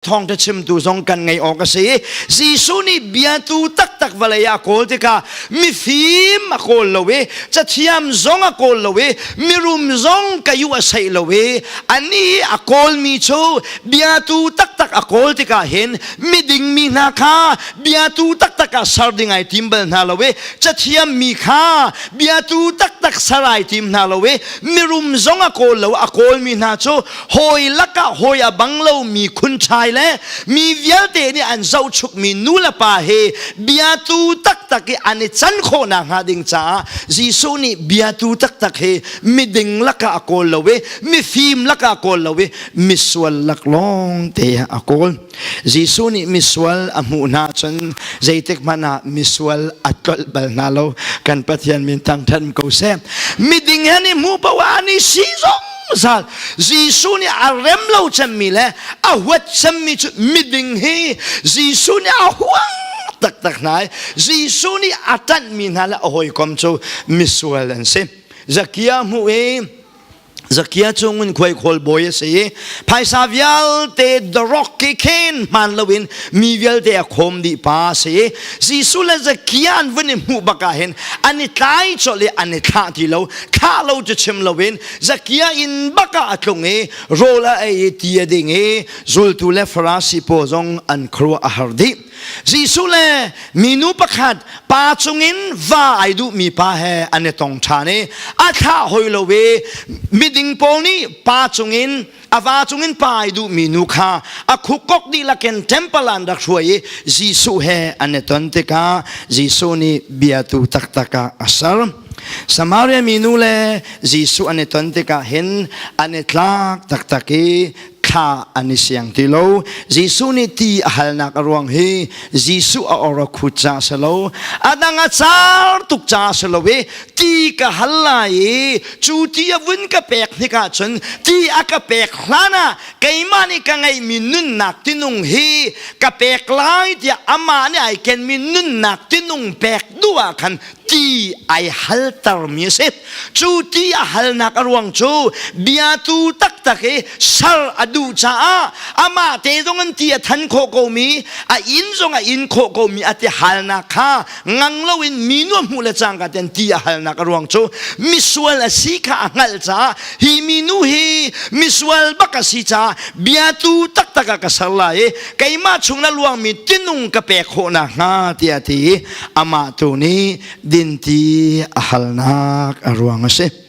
Thawngṭha chimtu zong kan ngei awk a si. Jesuh nih biatu taktak vawlei ah a kawl tikah mifim a kawl lo i cathiam zong a kawl lo i mirum zong ka yu a seih lo i anih a kawlmi cu biatu taktak a kawl tikah hin miding mi hna kha biatu taktak ah ser ding ai tim bal hna lo i cathiam mi kha biatu taktak ser ai tim hna lo i mirum zong a kawl lo. A kawlmi hna cu hawi lakah hawi a bang lomi khunchai le mi vialte nih an zohchukmi nu le pa he biatu taktak i an i can khawh nakhnga ding caah Jesuh nih biatu taktak hi miding lakah a kawl lo i mifim lakah a kawl lo i misual lak lawng te ah a kawl. Jesuh nih misual a hmuh hna cun zeitik hmanh ah misual a tlolh bal hna lo. Kan Pathian min thangṭhat ko seh. Miding he nih hmuh paoh ah an i si zungzal. Jesuh nih a rem lo cemmi le a huat cemmi cu miding hi Jesuh nih a huang taktak hna i Jesuh nih a ṭanhmi hna le a hawikom cu misual an si. Zakia hmuh i Zakia cu ngunkhuai khawl bawi a si i phaisa vialte the rock ke khen hmaan loin mi vialte a khawm dih pa a si i Jesuh le Zakia an vun i hmuh bak ah hin an i tlai colh i an i thlah ti lo. Thlah lo cu chim loin Zakia inn bak ah a tlung i rawl a ei i ti a ding i zultu le Farasi pawl zong an khuaruah a har dih. Jesuh le minu pakhat pa cungin va ai duhmi pa he an i tong ṭhan i a thlah hoi lo i miding pawl nih pa cungin a va cungin pa ai duhmi nu kha a khukok dihlak in temple an rak hruai i Jesuh he an i ton tikah Jesuh nih biatu taktak ah a ser. Samaria minu le Jesuh an i ton tikah hin an i tlak taktak i thla an i siang ti lo. Jesuh nih ti a halnak a ruang hi Jesuh a or a khut ca si lo, a dang a car tuk ca si lo i ti ka hal lai i cu ti a vun ka pek hnik ahcun ti a ka pek hlan ah keimah nih ka ngeihmi nunnak tinung hi ka pek lai tiah amah nih ai kenmi nunnak tinung pek duh ah khan ti ai haltermi a si. Cu ti a halnak a ruang cu biatu taktak i ser a duh caah amah te zong in ti a than khawh komi, a inn zong a in khawh komi a ti halnak kha ngang loin mi nu a hmuh le cangka ten ti a halnak a ruang cu misual a si kha a hngalh caah hi minu hi misual bak a si caah biatu taktak ah ka ser lai i keimah chung na luangmi tinung ka pek khawh nakhnga tiah a ti i amah tu nih dinti a halnak a ruang a si.